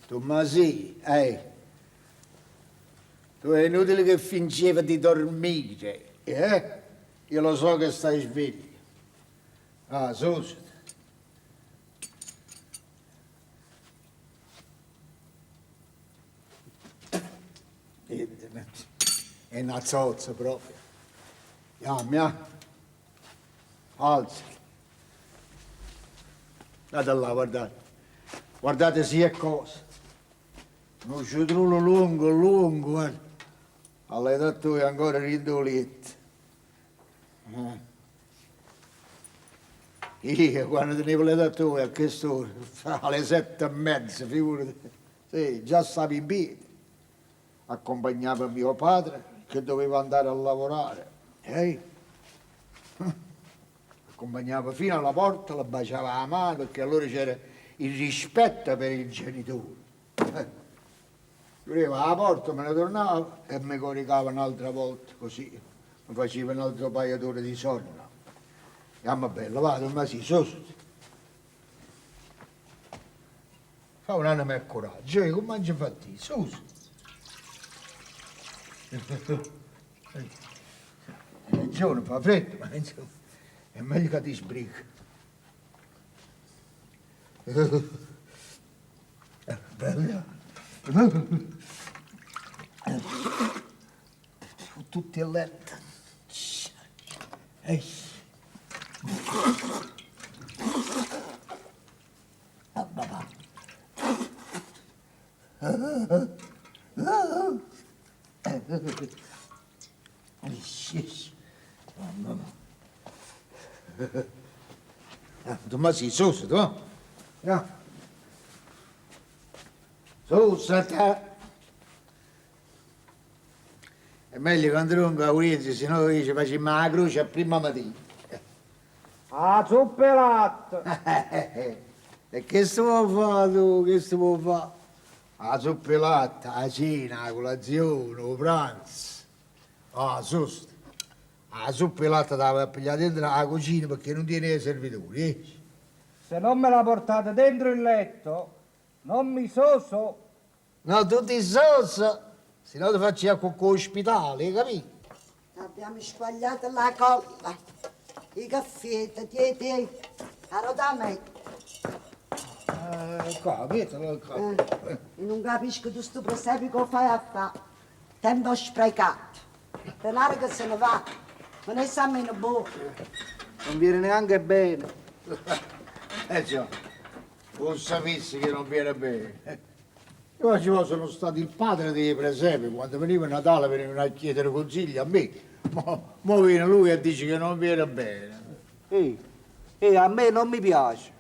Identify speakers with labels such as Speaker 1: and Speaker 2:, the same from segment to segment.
Speaker 1: Tommasì, eh. Tu è inutile che fingeva di dormire, eh? Io lo so che stai sveglio. Ah, susete. È na zozza proprio. Jamme, ja. Alzati. Guardate là, guardate. Guardate si è cosa. Nu cetrulo luongo luongo, guarda. All'età tua ancora dint' 'o lietto. Io quanno tenevo l'età tua a chest'ora, alle sette e mezza, figurati, sì, già stavo in piedi. Accompagnavo mio padre che doveva andare a lavorare. Ehi? Accompagnava fino alla porta, le baciava 'a mano perché allora c'era il rispetto per il genitore. Chiudeva 'a porta, me ne tornavo e mi coricavo un'altra volta, così mi facevo un altro paio d'ore di sonno. Jamme bello, va, Tommasì, susete. Fa un'anema e coraggio, eh, comme aggio fatto io, susete. Hai ragione, fa freddo, ma insomma, è meglio che ti sbrighi. Bella. Tutti a letto. Ehi. Ah, papà. Mamma mia. Tommasì, susete, va. Ja. Susete. È meglio che 'ntrunco aurienza, si no ce facimmo 'a croce a primma matina.
Speaker 2: 'A zuppa 'e latte!
Speaker 1: E chesto vuò fa tu, chesto vuò fa? 'A zuppa 'e latte, 'a cena, 'a colazione, 'o pranzo. Ah, susete. 'A zuppa 'e latte t' 'a vai a piglià dentro 'a cucina pecché nun tiene 'e servitori, eh?
Speaker 2: Se non me la portate dentro il letto, non mi soso.
Speaker 1: No, tu ti sosi, si no te faccio jì a cuccà 'o spitale, 'e capito?
Speaker 3: Abbiamo squagliato la colla, i caffè, tiè tiè, arò t' 'a metto?
Speaker 1: Ccà, miettela ccà.
Speaker 3: Io nun capisco tu stu presepio che 'o fai a fa', tempo sprecato, denaro che se ne va, venesse a meno buono.
Speaker 2: Non viene neanche bene.
Speaker 1: Eh già, 'o sapisse che non viene bene. Io facevo, sono stato il padre dei presepi, quando veniva Natale venivano a chiedere consigli a me. Mo, mo viene lui e dice che non viene bene.
Speaker 2: Ehi, ehi, a me non mi piace.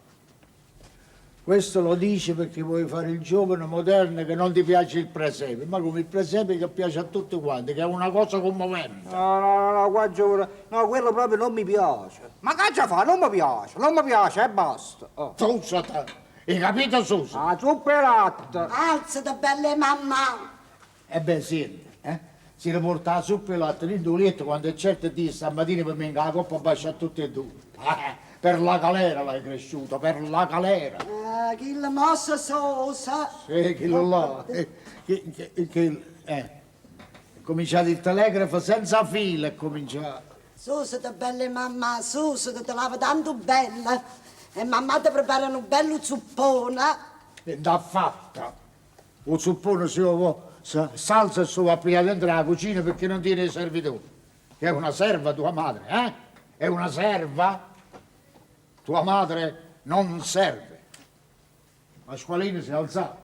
Speaker 1: Questo lo dice perché vuoi fare il giovane moderno che non ti piace il presepe, ma come il presepe che piace a tutti quanti, che è una cosa commovente.
Speaker 2: No, no, no, no, qua giovane, no, quello proprio non mi piace. Ma che aggia fa? Non mi piace, non mi piace e basta. Oh.
Speaker 1: Susete, hai capito susete?
Speaker 2: 'A zuppa 'e latte!
Speaker 3: Alzate, bella 'e mammà!
Speaker 1: E beh, siente, eh? Si le porta 'a zuppa 'e latte dint' 'o lietto quando è certo 'e Dio stammatina ve mengo 'a coppa abbascio a tutte e due. Eh, per la galera l'hai cresciuto, per la galera!
Speaker 3: Ah, chillo mò se sosa!
Speaker 1: Sì, chillo là, che, che, eh. È cominciato il telegrafo senza filo, è cominciato.
Speaker 3: Susete, bella 'e mammà, susete, te lava tanto bella e mammà te prepara nu bello zuppone.
Speaker 1: L'ha fatta! 'O zuppone si 'o vo' s'alza e s' 'o va a piglià dentro 'a cucina pecché nun tiene 'e servitù. Che è una serva tua madre, eh? È una serva? Tua madre non serve. Pasqualino s'è alzato.